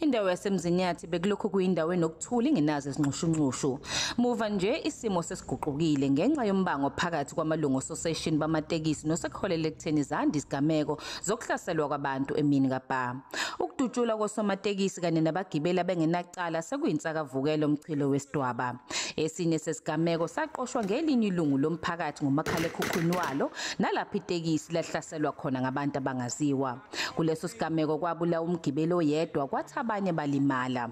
Indawo yaseMzinyathi bekulokhu kuyindawo enokuthula ingenazo izinxushunxushu. Muva nje isimo sesiguqukile ngenxa yombango phakathi kwamalungu ososeshini bamatekisi nosekuholele ekutheni zande izigameko zokuhlaselwa kwabantu emini kaBha. Ukudutshulwa kosomatekisi kanye nabagibeli abengenacala sekuyinsakavukela umchilo wesidwaba. Esinye sesigameko saqoshwa ngelinye ilungu lomphakathi ngomakhalekhukhwini walo nalapho itekisi lahlaselwa khona ngabantu abangaziwa. Kuleso sigameko kwabulawa umgibeli oyedwa kwathi abanye balimala.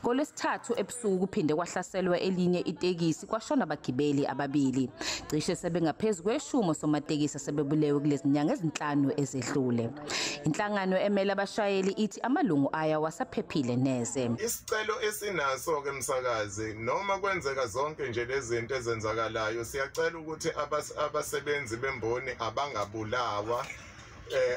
NgoLwesithathu ebusuku kuphinde kwahlaselwa elinye itekisi kwashona abagibeli ababili. Cishe sebengaphezu kweshumi osomatekisi asebebulewe kulezi nyanga ezinhlanu ezedlule. Inhlangano emele abashayeli ithi amalungu ayo awasaphephile neze. Isicelo esinaso ke msakazi, noma kwenzeka zonke nje lezi zinto ezenzakalayo, siyacela ukuthi abasebenzi bemboni abangabulawa,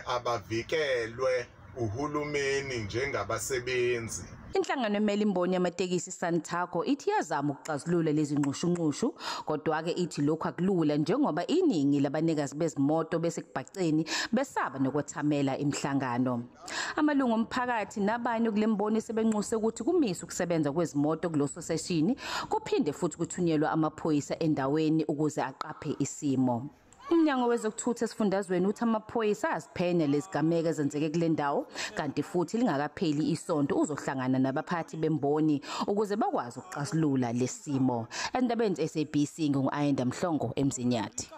abavikelwe uhulumeni njengabasebenzi. Inhlangano emele imboni yamatekisi Santaco ithi iyazama ukuxazulula lezi nxushunxushu, kodwa-ke ithi lokhu akulula njengoba iningi labanikazi bezimoto besekubhaceni besaba nokwethamela imihlangano. Amalungu omphakathi nabanye kule mboni sebenxuse ukuthi kumiswe ukusebenza kwezimoto kulo soseshini, kuphinde futhi kuthunyelwe amaphoyisa endaweni ukuze aqaphe isimo. Umnyango wezokuthutha esifundazweni uthi amaphoyisa aziphenya lezigameko ezenzeke kule ndawo, kanti futhi lingakapheli isonto uzohlangana nabaphathi bemboni ukuze bakwazi ukuxazulula lesimo. Endabeni ze-SABC ngingu-Ayanda Mhlongo eMzinyathi.